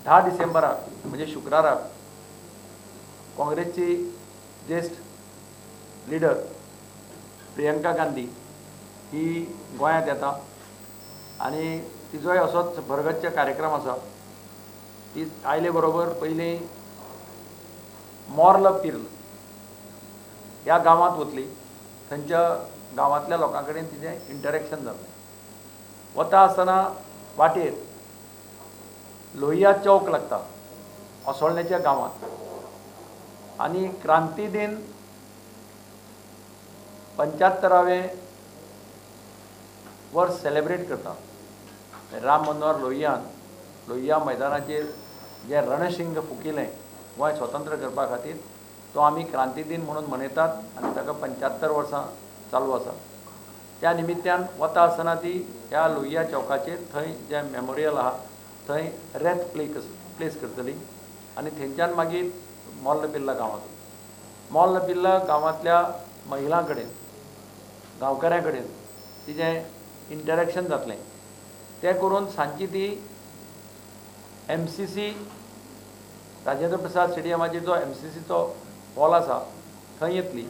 10 डिसेंबराक म्हणजे शुक्राराक काँग्रेसची ज्येश्ठ लिडर प्रियंका गांधी ही गोंयांत येता आनी तिजोय असोच भरगच्च कार्यक्रम आसा. ती आयले बरोबर पयलीं मोर्ल पिर्ल ह्या गांवांत वतली, थंयच्या गांवांतल्या लोकां कडेन तिजें इंटरेक्शन जातलें. वता आसतना वाटेर लोहिया चौक लागता असोळण्याच्या गांवांत आनी क्रांती दिन 75वें वर्स सेलेब्रेट करता. राम मनोहर लोहियान लोहिया मैदानाचेर जें रणशिंग फुकिलें गोंय स्वतंत्र करपा खातीर, तो आमी क्रांती दिन म्हणून मनयतात आनी ताका 75 वर्सां चालू आसा. त्या निमित्यान वता आसतना ती ह्या लोहिया चौकाचेर थंय जें मेमोरियल आहा थंय रेथ प्लेस करतली आनी थंयच्यान मागीर मोर्ल पिर्ला गांवांत, मोर्ल पिर्ला गांवांतल्या महिलां कडेन, गांवकऱ्यां कडेन तिजें इंटरेक्शन जातलें. तें करून सांजची ती MCC Rajendra Prasad स्टेडियमाचेर जो MCCचो हॉल आसा थंय येतली.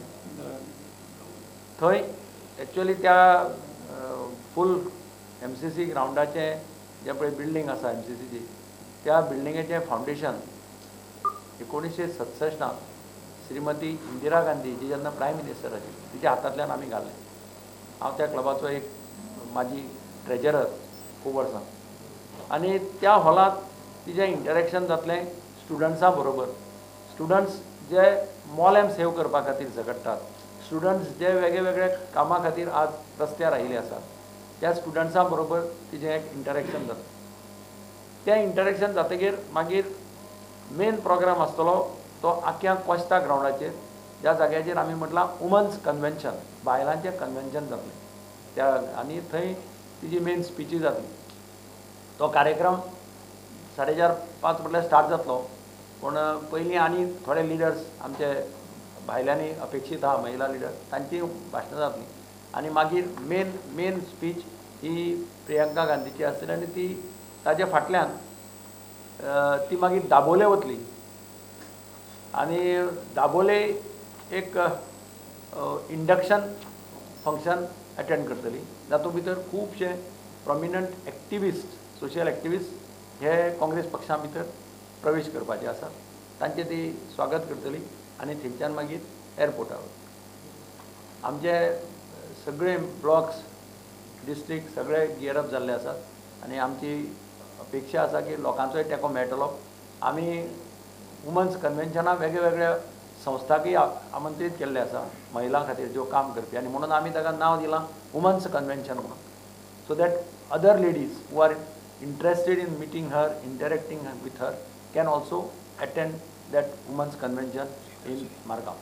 थंय एक्चुअली त्या फूल MCC ग्रावंडाचें जें पळय बिल्डींग आसा MCCची, त्या बिल्डिंगेचें फावंडेशन 1967 श्रीमती इंदिरा गांधी जी जेन्ना प्रायम मिनिस्टर आशिल्ली तिच्या हातांतल्यान आमी घाल्लें. हांव त्या क्लबाचो एक माजी ट्रेजरर खूब वर्सां आनी त्या हॉलांत तिजें इंटरेक्शन जातलें स्टुडंट्सां बरोबर. स्टुडंट्स जे मोलेम सेव करपा खातीर झगडटात, स्टुडंट्स जे वेगळे वेगळे कामां खातीर आज रस्त्यार आयिल्ले आसात, त्या स्टुडंट्सां बरोबर तिजें एक इंटरेक्शन जाता. तें इंटरेक्शन जातकीर मागीर मेन प्रोग्राम आसतलो तो आख्या कोस्ता ग्रावंडाचेर, ज्या जाग्याचेर आमी म्हटलां वुमन्स कन्वेन्शन, बायलांचें कन्वेन्शन जातलें त्या आनी थंय तिजी मेन स्पिची जातली. तो कार्यक्रम 4:30-5 म्हटल्यार स्टार्ट जातलो, पूण पयलीं आनी थोडे लिडर्स आमचे भायल्यांनी अपेक्षीत आहा, महिला लिडर, तांची भाशणां जातलीं आनी मागीर मेन स्पीच ही प्रियंका गांधीची आसतली आनी ती ताजे फाटल्यान ती मागीर दाबोले वतली आनी दाबोले एक इंडक्शन फंक्शन अटेंड करतली, जातूंत भितर खुबशे प्रोमिनंट एक्टिविस्ट, सोशल एक्टिविस्ट हे काँग्रेस पक्षा भितर प्रवेश करपाचे आसात, तांचें ती स्वागत करतली आनी थंयच्यान मागीर एअरपोर्टार वतली. आमचे सगळे ब्लॉक्स, डिस्ट्रिक्ट सगळे गियरअप जाल्ले आसात आनी आमची अपेक्षा आसा की लोकांचोय तेंको मेळटलो. आमी वुमन्स कन्वेन्शनाक वेगळे वेगळ्या संस्थांकय आमंत्रीत केल्ले आसा महिलां खातीर ज्यो काम करपी, आनी म्हणून आमी ताका नांव दिलां वुमन्स कन्वेन्शन म्हणून, so that other ladies who are interested in meeting her, interacting with her can also attend that women's convention in Margao.